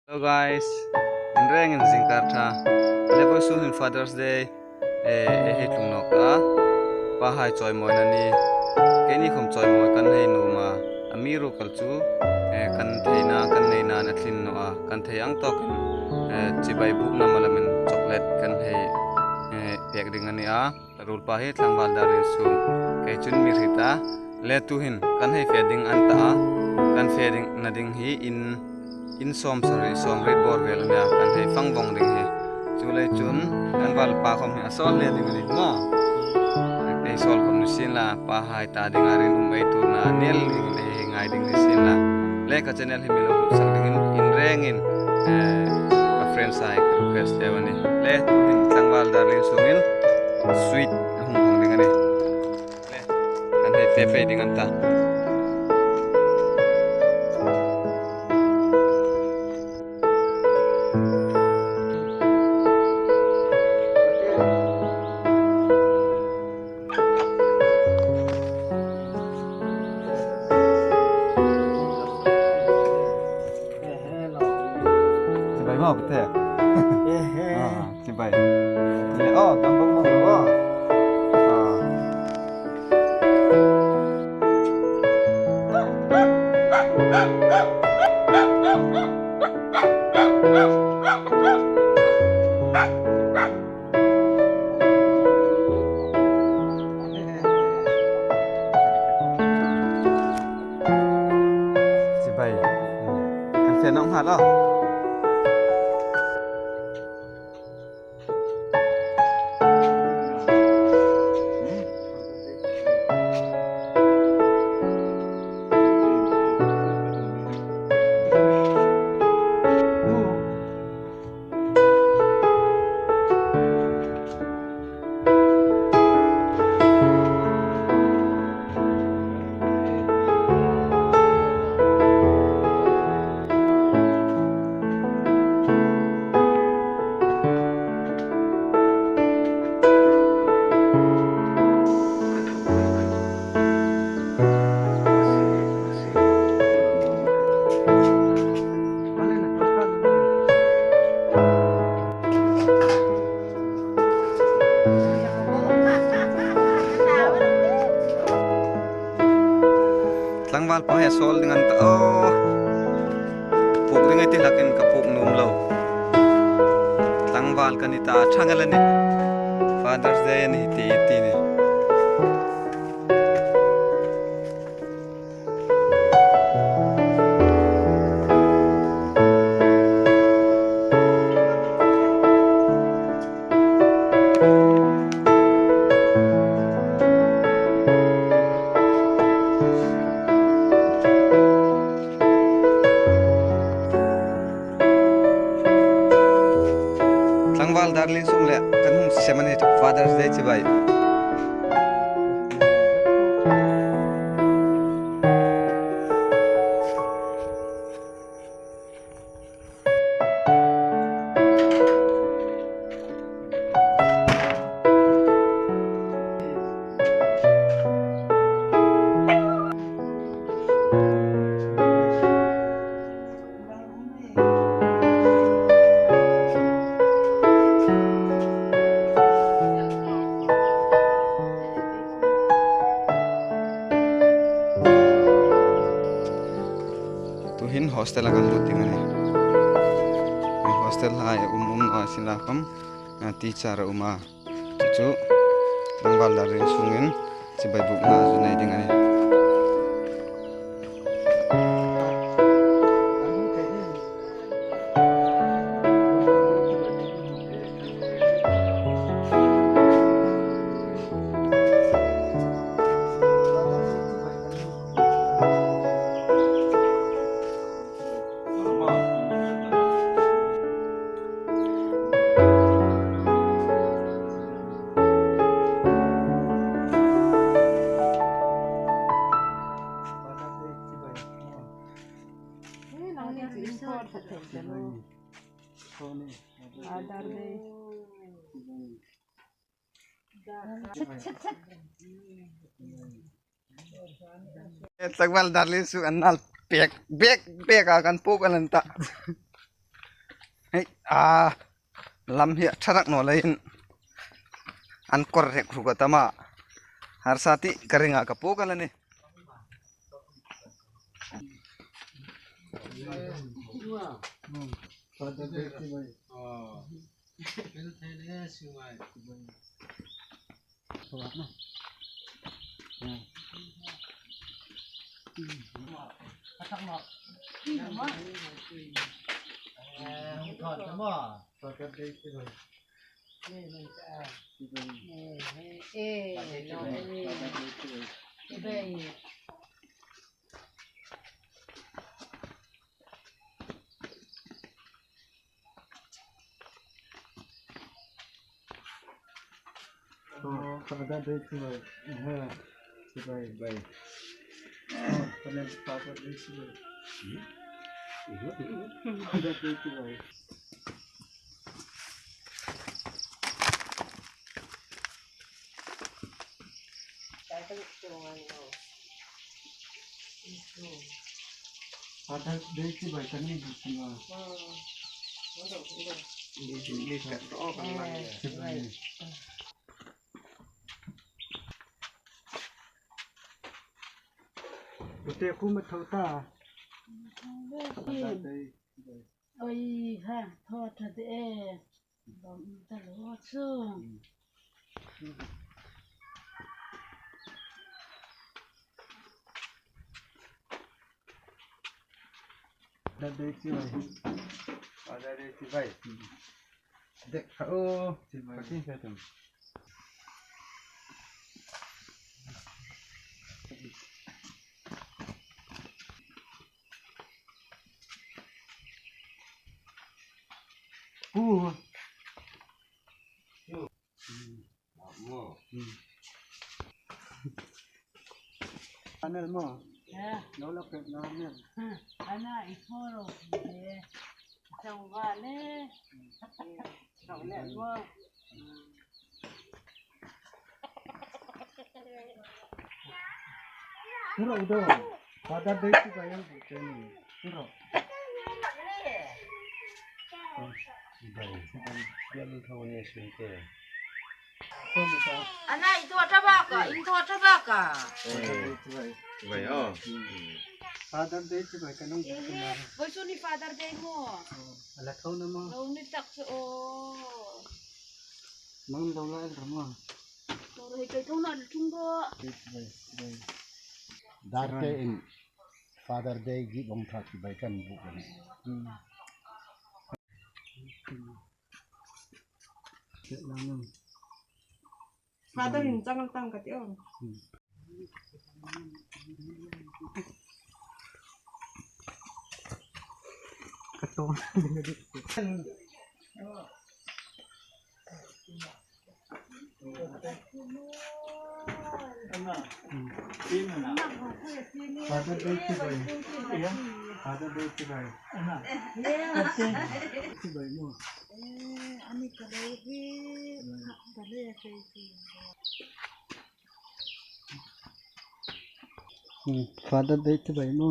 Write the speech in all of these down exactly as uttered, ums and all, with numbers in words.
Hello guys, in rengin zingkar ṭha. Le vawisun hin Father's Day, eh, eh, hei tlung nawk a. Pahai chawimawina ni. Keini khawm chawimawi kan hei nuom a. Amiruokchu, eh, kan theina, kan neina a thlin naw a. Kan thei ang tawkin, eh, chibai bukna malamin chocolate kan hei, eh, pek ding a ni a. Ruolpa hi tlangval dar lien sung. Kei chun mi hriet a. Le tuhin kan hei fe ding a ni ta a. Kan fe dingna ding hi in, in sawmsari, sawmriet bawr vel a nia. Kan hei fang vawng ding hi. Chuleiin chun kan valpa khawm hi a sawl le ding a ni maw. Ei sawl khawm ni sien la, pahai ta dinga rinum ei tuorna nei dingin ei ngai ding ni sien la. Le ka channel hi mi lo hlutsak dingin in rengin, eh, ka friends hai ka request te a nih. Le tuhin tlangval dar lien sungin sweet hung hawng ding a nih. Le kan hei fe pei ding a ni ta. Chibai maw, Pate? Eh, eh. Ah, chibai. Le, oh, dam bawk maw, oh. Ah. Chibai. Kan fe nawk nghal a. Tlangval pa hi a sawl ding a ni ta. Oh. Puk ding ei ti hlakin ka puk nuom lo. Tlangval ka ni ta, ṭhang el a nih. Father's Day a nih ti, ti ni. Tlangval dar lien sung le kan hung sem a nih Father's Day chibai. Tuhin hostel-a kan lut ding a nih. Hostel-a um um a sina khawm, a, teacher a um a. Chu chu tlangval dar lien sungin chibai bukna zu nei ding a nih. Tlangval dar lien sung an nal pek, pek, pek a kan puk a ni ta. A, lam hi a ṭha rak naw leiin an kawr rek hruk a tam a. Harsa ti ka ring a, ka pu ka la ni. Oh, Father Day chibai. Aha. Chibai. Chibai. Oh, Father Day chibai. Father Day chibai. Father Day chibai ka nei buk ma. Kute khu ma tho ta. Father Day chibai. Oi ha, thaw ṭha de e. Bawm ta lo chu. Father Day chibai. Father Day chibai. Dek kha o. Chibai. Pakin kha tum. Pu. Anel mo. Ya. Lo la pet na anel. Ana i thoro. Chang va le. Chang le mo. Turo do. Father Day chibai ang bu cheni. Turo. Bai. Bai. Dia lu thau ne sui ke. Ana i thau ṭha bak a, i thau ṭha bak a. Bai. Oh. Father Day chibai ka nung. Vawisun ni Father Day maw. Ala thau na maw. Lo ni tak chu o. Mang lo la el ra maw. Darte in Father Day gift hung ṭha chibai kan buk a nih. Father in chang tang ka ti o. Ka to. Father Day chibai. Father Day chibai. Chibai mo. Father Day chibai mo.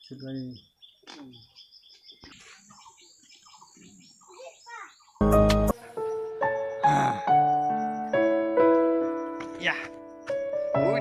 Chibai. Ya. Ui.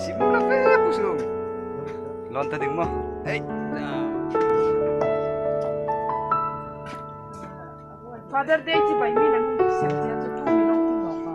Sim la fe pu sung. Lon ta ding maw. Hei. Father Day chibai mi nang sem tia chu tu mi nang tu lo ka.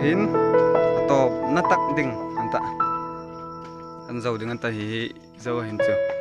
Hin, a tawp na tak ding an ta. An zo ding an ta hi hi, zo a hin chu.